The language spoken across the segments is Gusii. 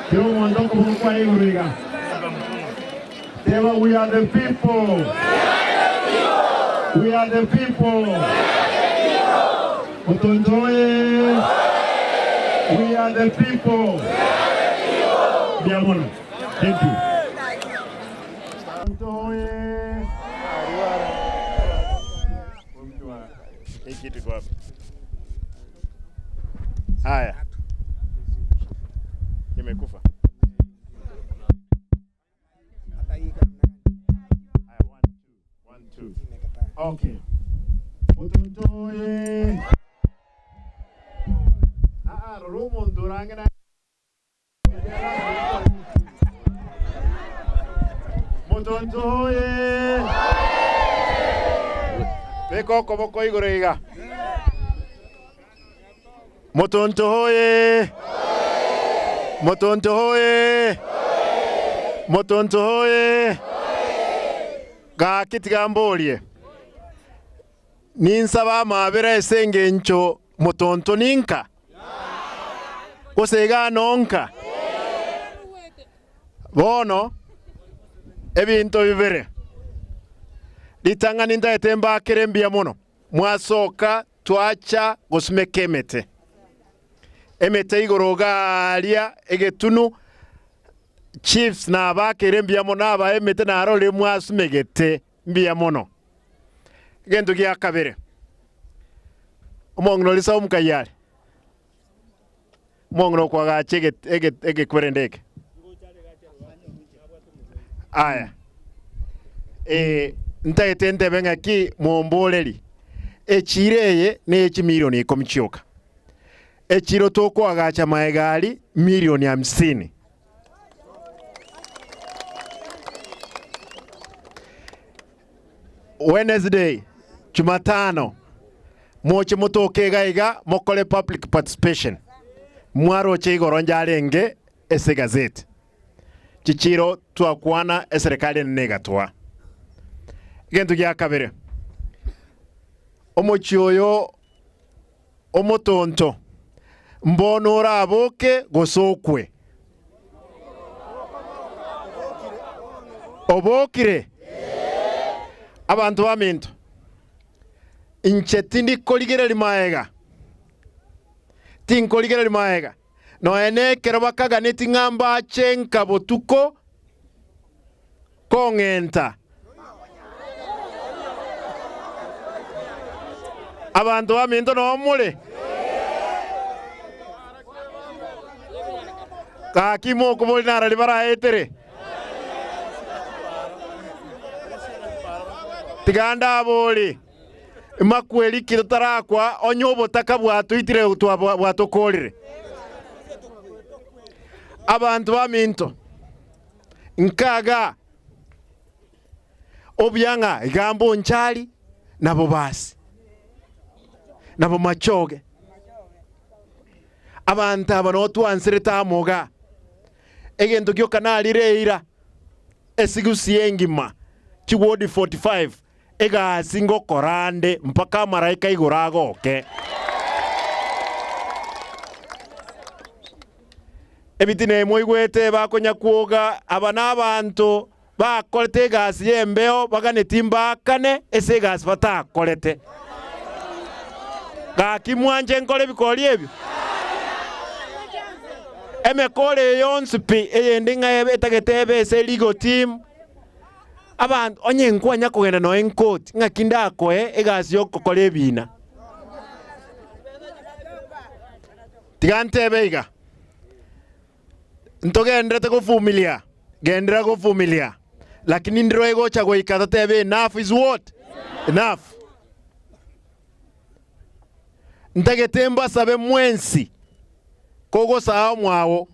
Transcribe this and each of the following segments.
Kera omonto okoboko kwaye igoro iga. Teba we are the people. We are the people. Otonto oye. We are the people. Mbuya mono. Thank you. Otonto oye. Haya. Imekufa. Haya, one, two, one, two. Okay. Otonto oye. Ah, ah, rora omonto orange na Motonto oye. Beka okoboko igoro iga. Motonto hoye! Motonto hoye! Motonto hoye! Gaki tiga mborie, ninsabe amaabera ase engencho motonto ninka? Gose iga nonka? Bono ebinto bibere, ritang'ani ntagete mbakere mbuya mono. Mwasoka twacha gosimeka emete, emete igoro iga aaria egetunu, chiefs nabakeire mbuya mono abae emete narorire mwasimegete mbuya mono. Egento gia kabere, omong'ina oria Saumu kai are? Omong'ina okoagacha egekwerende eke. Aya, eh, ntagete ntebe ng'aki momboreri, echiro eye neye chimilioni ikomi chioka. Echiro tokoagacha maega aria milioni hamsini. Wednesday, Jumatano, moche motoke iga iga mokore public participation. Mwaroche igoro njarenge ase egazeti. Chichiro twakwana eserekari enene egatoa. Egento gia kabere, omochie oyo omotonto mbono oraboke gose okwe. Obokire? Abanto baminto, inche tindi korigereria magega, tinkorigereria magega. Nonya nekero bakaganeti ng'a mbache nka botuko kong'enta. Abanto baminto noo more? Gaki mokobori narari baraetere? Tiga ndabori. Makweri ki totarakwa onye obotaka bwatoitire bwatokorire? Abanto baminto, nkaga obuya ng'a iga mbonchari na bobasi na bomachoge. Abanto aba noo twanserete amo iga, egento gioka narire eira, esigusi engima, chiwodi 45. Egasi ngokora ande mpaka amaraika igoro agoke. Ebitina ebi moigwete bakonyakwoga, aba nabanto bakorete egasi y'embeo baganeti mbaakane ase egasi batakorete. Gaki mwanche nkore ebikori ebio? Emekoro eye yonsi pi eyende ng'a etagete ebe ase legal team. Abanto, onye nkwanya kogenda noe nkoti, ng'aki ndakoe egasi y'ogokora ebiina? Tiga ntebe iga, ntogenderete govumilia, genderera govumilia, lakini ndiro egocha goika totebe enough is what? Enough. Ntagete mbasabe mwensi, kogosaa omwao,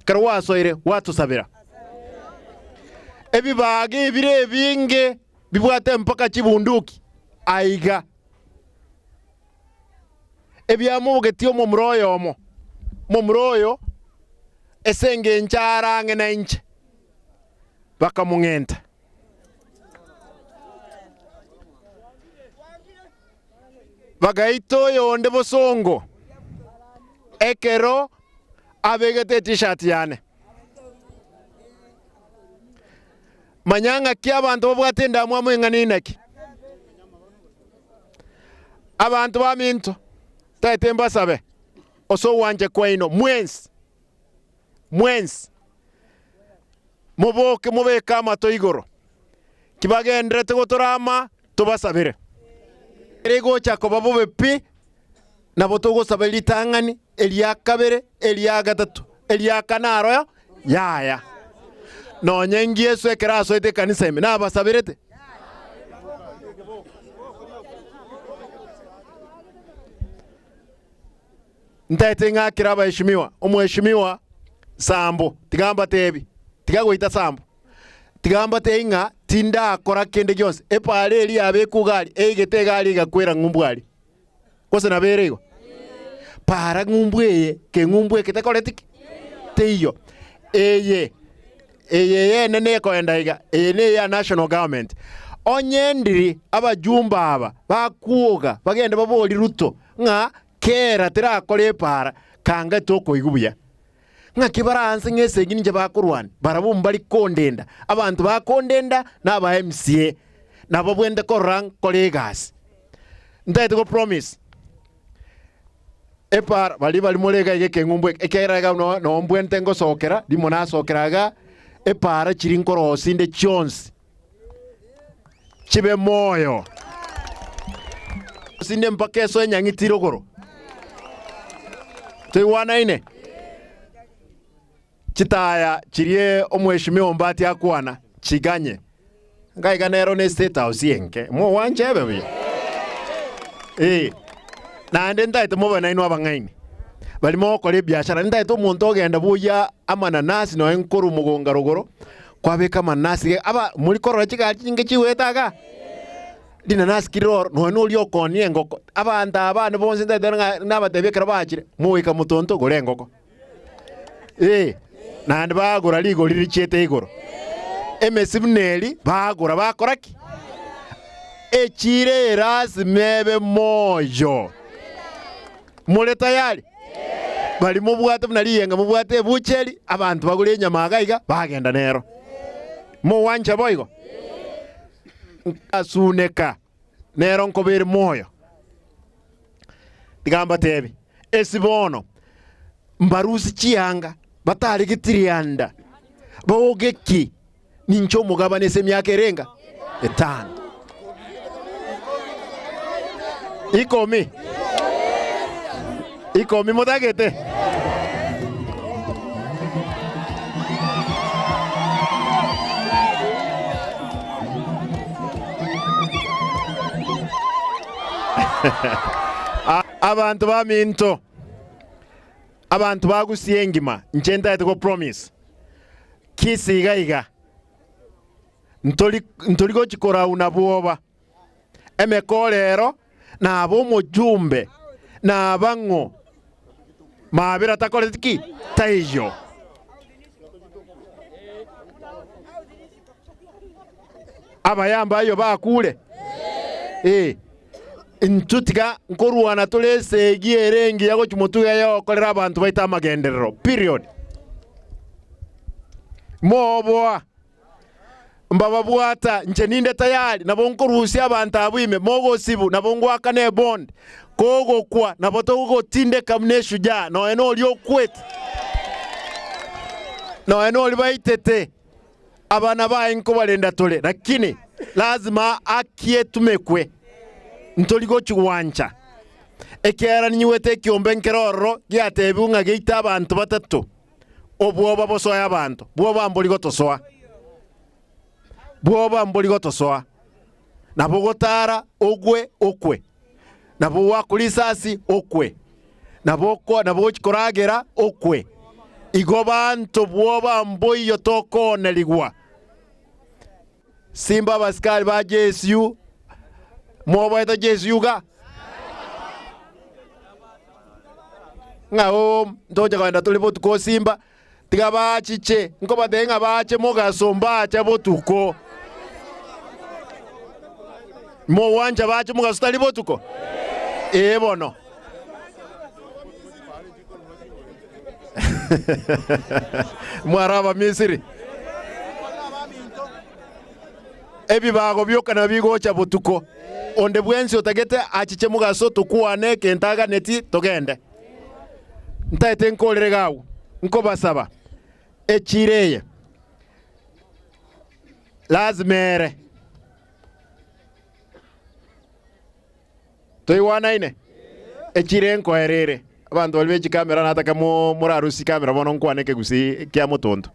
ekero gwasoire gwatosabera. Ebibaga ebire ebinge bibwate mpaka chibunduki aiga, ebiamobogetie omomura oyomo, omomura oyo ase engencho are ang'e nainche, bakamong'enta. Bagaita oyonde bosongo ekero abegete etishati yane. Manya ng'aki abanto babwate endamwamu eng'ana inaki. Abanto baminto, taete mbasabe ase ogwancha kwaino mwensi, mwensi, moboke mobeke amato igoro, kibagenderete gotorama tobasabere. Ere egocha koba bobe pi, nabo togosaba ritang'ani, eria kabere, eria gatato, eria kane aroyo, yaya. Nonye Yeso ekero asoete ekanisa ime nabasaberete? Ntaete ng'akere abaheshimiwa, omweshimiwa Sambo, tiga mbatebi, tiga goita Sambo, tiga mbatebi ng'a tindakora kende gionsi, epaara eria yabekwa iga aria, eigete iga aria egakwera ng'umbu aria. Gose nabo ere igo? Para ng'umbu eye, keng'umbu eke tekoreti ki? Teiyo. Eye, eye eyene nekoenda iga, eye ne eya national government. Onye ndiri abajumbe aba bakwoga bagende babori Ruto ng'a kera terakora epara kanga tokoigwa buya. Ng'aki baraanse ng'a esegi ninche bakorwania? Barabwo mbari kondenda. Abanto bakondenda naba MCA. Nabo bwente korora nkore egasi. Ntagete go promise epara baria bari more iga iga ekeng'umbu eke, ekiagera iga no no mbwente ngosokera, rimo nasokera iga, epara chiria nkorosia inde chionsi chibe moyo. Inde mpaka esoe enyang'iti rogoro. Toigwanaine? Chitaya chirie omweshimiwa Ombati akwana, chiganye. Ngaiga nero ne State House enke. Mogwancha ebe buya? Ee. Naende ntaete mobe nainwe abang'aini. Baria mogokora ebiashara, ntaete omonto ogenda bwoyia amananasi nonya nkorwa mogonga rogoro, kwabeka amananasi iga, aba mori korora chigari chinyinge chigoeta igaa? Rinanasi ki roro, nonya noria okoonia engoko. Abanto aba bane bonsi ntaete ng'a nabatebie ekero bachire, mogoika motonto gora engoko. Ee, naende bagora rigori richiete igoro. Emesi buna eri bagora bakora ki? Echiira eye lasima ebe moyo. More tayari? Baria mobwate buna riyenga mobwate ebucheri, abanto bagore enyama iga iga, bagenda nero. Mogwancha boigo? Nkasuneka, nero nkoba ere moyo. Tiga mbatebi, esi bono mbarusie chianga batare getirianda, baoge ki? Ninche omogabane ase emiaka erenga? Etano. Ikomi. Ikomi motagete? Abanto baminto, abanto ba Gusii engima, inche ntagete go promise Kisii iga iga, ntori ntori gochi korauna bwoba, emekoro ero naba omojumbe, naba ng'o, mabera takoreti ki? Taiyo. Abayambe ayio bakure? Ee. Intwe tiga nkorwana tore esegi ere engiya gochia motwe iga yokorera abanto baito amagenderero. Period. Moboa. Mbababwata, inche ninde tayari, nabo nkorusia abanto abwo ime, mogosibu, nabo ngoakana ebond, kogokwa, nabo togogotindeka buna eshujaa, nonya noria okwete, nonya noria baitete. Abana baye nkobarenda tore, lakini lazima haki etumekwe, ntori gochi gwancha. Ekiagera ninyigwete ekiombe nkere ororo giatebigwe ng'a geite abanto batato, obwoba bosoe abanto, bwoba mbori gotosoa, bwoba mbori gotosoa. Nabo ogotara ogwe okwe, nabo gwakwa risasi okwe, nabo oko nabo ogochia koragera okwe. Igo banto bwoba mboiyo tokoonerigwa. Simba abasikari ba JSU, moboete JSU iga? Ng'a oo ntoche kogenda tore botuko Simba, Tiga bachiche, nkobatebia ng'a bache mogaso mbache botuko. Mogwancha bache mogaso tari botuko? Ee bono. Mware Abamisiri. Ebibago bioka nabio bigocha botuko. Onde bwensi otagete achiche mogaso tokwane egento aganeti togende. Ntaete nkorere iga agwo, nkobasaba echira eye lazima ere. Toigwanaine? Echira enkoera ere. Abanto baria be chikamera nataka mo morarusie chikamera bono nkwane ekegusii kia motonto.